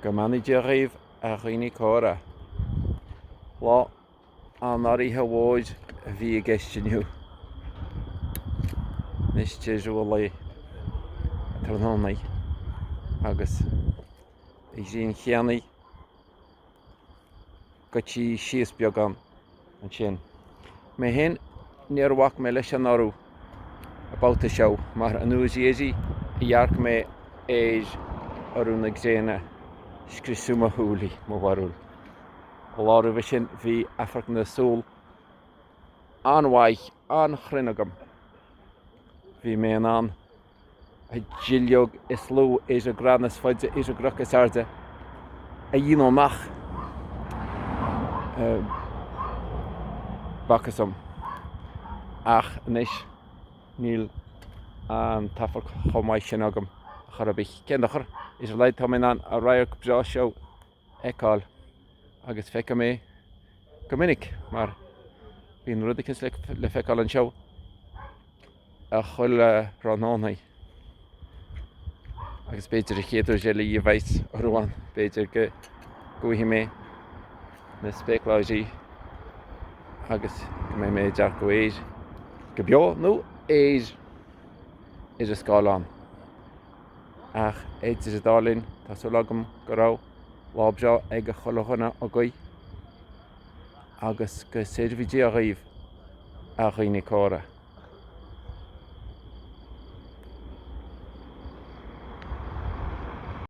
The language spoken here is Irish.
Go mbeannaí Dia dhaoibh, a dhaoine córa. Lá an oíche mhóir a bhí i gceist inniu. Anois deireadh an lae tráthnóna agus an ghrian chéanna goitse síos beagán ansin. Mé féin, níor bhac mé leis an urú an babhta seo mar an uair dheiridh a dhearc mé ar urú na gréine scriosadh mo shúile, mo bharúil. An lá roimhe sin bhí amharc na súl an-mhaith, an-chruinn agam. Bhí mé in ann an duilleog is lú ar an gcrann is faide ar an gcnoc is airde a dhéanamh amach. B'fhacthas dom. Ach anois níl an t-amharc chomh maith sin agam chor ar bith. Cén dochar? Ar a laghad tá mé in ann an radharc breá seo a fheiceáil agus feicim é go minic mar bíonn rud eicínt le feiceáil anseo. a chuile thráthnóna agus b'fhéidir an chéad uair eile a bheas urú ann, b'fhéidir go bhfaighidh mé na spéacláirí agus go mbeidh mé ag dearcadh air go beo nó ar ar an scáileán. Ach idir an dá linn, tá súil agam go raibh lá breá ag chuile dhuine agaibh agus go saorfaidh Dia dhaoibh, a dhaoine córa.